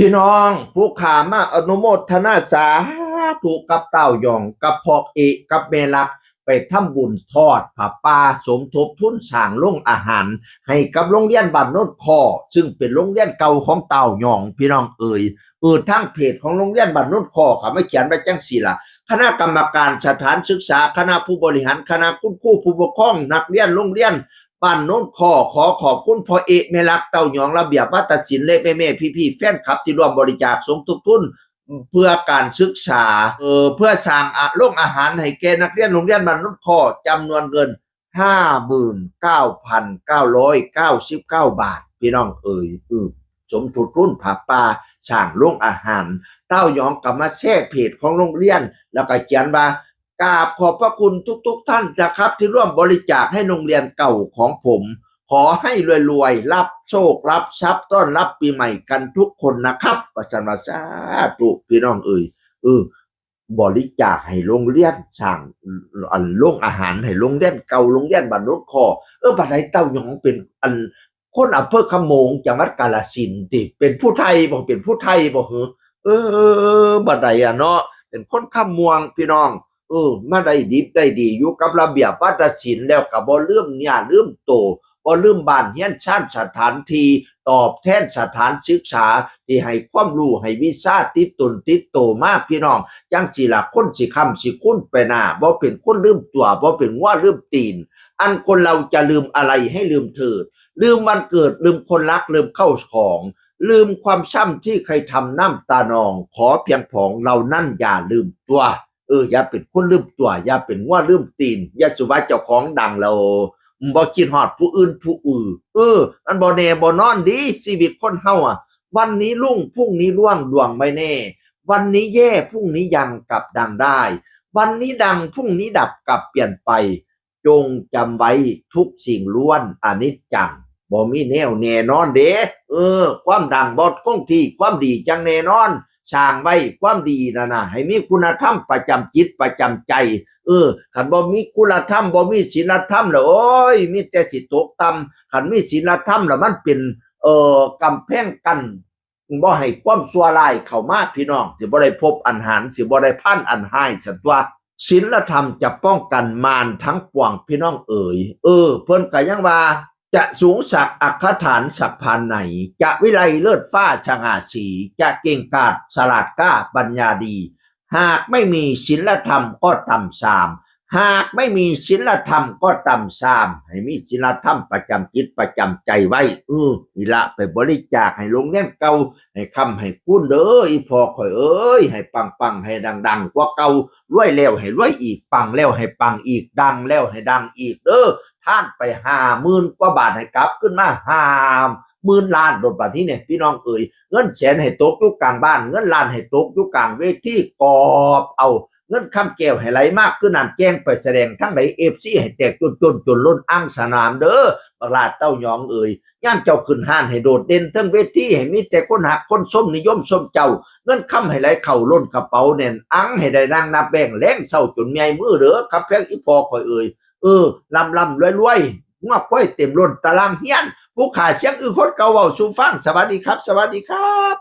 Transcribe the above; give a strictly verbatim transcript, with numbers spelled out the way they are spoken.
พี่น้องผู้ข้ามาอนุโมทนาสาธุกับต้าวหย่องกับพ่อเอะกับแม่ลัก ไปทำบุญทอดผ้าป่าสมทบทุนสร้างโรงอาหาร ให้กับโรงเรียนบ้านโนนคอ ซึ่งเป็นโรงเรียนเก่าของต้าวหย่อง พี่น้องเอ๋ย เออทางเพจของโรงเรียนบ้านโนนคอเขามาเขียนไว้จังซี่ล่ะ คณะกรรมการสถานศึกษา คณะผู้บริหาร คณะคุณครูผู้ปกครอง นักเรียนโรงเรียนบ้านโนนคอ ขอขอบคุณพ่อเอะแม่ลัก ต้าวหย่อง ระเบียบวาทศิลป์ และแม่ๆพี่ๆแฟนคลับที่ร่วมบริจาคสมทบทุน เพื่อการศึกษา เออเพื่อสร้างอะโรงอาหารให้แก่นักเรียนโรงเรียนบ้านโนนคอ จำนวนเงิน ห้าหมื่นเก้าพันเก้าร้อยเก้าสิบเก้าบาท พี่น้องเอ๋ย เออสมทบทุนผ้าป่าสร้างโรงอาหาร ต้าวหย่องก็มาแชร์เพจของโรงเรียน แล้วก็เขียนว่า กราบขอบพระคุณทุกๆท่านนะครับ ที่ร่วมบริจาคให้โรงเรียนเก่าของผม ขอให้รวยๆ รับโชครับทรัพย์ต้อนรับปีใหม่กันทุกคนนะครับ ว่าซั่นว่า สาธุ พี่น้องเอ๋ย เออ บริจาคให้โรงเรียน สร้างอันโรงอาหารให้โรงเรียนเก่า โรงเรียนบ้านโนนคอ เออ บัดใดต้าวหย่องเป็นอันคนอำเภอคำโมง จังหวัดกาฬสินธุ์ติ เป็นผู้ไทยบ่ เป็นผู้ไทยบ่หือ เออ บัดใดอะเนาะ เป็นคนคำม่วง พี่น้อง เออ มาได้ดิบได้ดี อยู่กับระเบียบวาทศิลป์ แล้วก็บ่ลืมเนื้อลืมโต บ่ลืมบ้านเรือนซานสถานที่ ตอบแทนสถานศึกษา ที่ให้ความรู้ให้วิชาติดตนติดโตมา พี่น้อง จังซี่ล่ะคนสิค้ำสิคูณไปหน้า บ่เป็นคนลืมตัว บ่เป็นงัวลืมตีน อันคนเราจะลืมอะไรให้ลืมเถิด ลืมวันเกิด ลืมคนรัก ลืมข้าวของ ลืมความช้ำที่เคยทำน้ำตานอง ขอเพียงผองเรานั้นอย่าลืมตัว เออ อย่าเป็นคนลืมตัว อย่าเป็นงัวลืมตีน อย่าสุว่าเจ้าของดังแล้วบ่คิดฮอดผู้อื่นผู้อื่น เออ มันบ่แน่บ่นอนเด้ ชีวิตคนเฮาอะ วันนี้รุ่งพรุ่งนี้ร่วงดวงไม่แน่ วันนี้แย่พรุ่งนี้ยังกลับดังได้ วันนี้ดังพรุ่งนี้ดับกลับเปลี่ยนไป จงจำไว้ทุกสิ่งล้วนอนิจจัง บ่มีแนวแน่นอนเด้ เออ ความดังบ่คงที่ ความดีจั่งแน่นอน สร้างไว้ความดีนั่นน่ะ ให้มีคุณธรรมประจำจิตประจำใจ เออ คันบ่มีคุณธรรม บ่มีศีลธรรมแล้ว โอ้ย มีแต่สิตกต่ำ คันมีศีลธรรมแล้วมันเป็น เอ่อ กำแพงกั้น บ่ให้ความชั่วร้ายเข้ามา พี่น้อง สิบ่ได้พบอันหาน สิบ่ได้ผ่านอันฮ้าย ซั่นตั๊ว ศีลธรรมจะป้องกันมารทั้งปวง พี่น้องเอ๋ย เออ เพิ่นก็ยังว่า จะสูงสักอัคฐานสักผานไหน จะวิไลเลิศฟ้าสง่าสี จะเก่งกาจฉลาดกล้าปัญญาดี หากไม่มีศีลธรรมก็ต่ำซาม หากไม่มีศีลธรรมก็ต่ำซาม ให้มีศีลธรรมประจำจิตประจำใจไว้ เออ นี่ละ ไปบริจาคให้โรงเรียนเก่า ให้ค้ำให้คูณเด้อ อีพ่อข่อยเอ้ย ให้ปังๆ ให้ดังๆ กว่าเก่า รวยแล้วให้รวยอีก ปังแล้วให้ปังอีก ดังแล้วให้ดังอีกเด้อ ทานไปห้าหมื่นกว่าบาท ให้กลับขึ้นมาห้าหมื่นล้านโลด บัดนี้เนี่ย พี่น้องเอ๋ย เงินแสนให้ตกอยู่กลางบ้าน เงินล้านให้ตกอยู่กลางเวที กอบเอา เงินคำแก้วให้ไหลมากคือน้ำแก้งไปแสดงทั้งไหน เอฟซี ให้แตกจนจนจนล้นอ่างสนามเด้อ บักหลาเต้ายองเอ๋ย ย่ามเจ้าขึ้นฮ้านให้โดดเด่นเทิงเวที ให้มีแต่คนฮักคนชมนิยมชมเจ้า เงินคำให้ไหลเข้าล้นกระเป๋าแน่นอัง ให้ได้นั่งนับแบงค์แลงเช้าจนเมื่อยมือเด้อ คำแพงอีพ่อข่อยเอ๋ย เออ ร่ำร่ำรวยรวย งัวควายเต็มล้นตารางเฮียน ผู้ข้าเสียงอื้อคนเก่าเว้าสู่ฟัง สวัสดีครับ สวัสดีครับ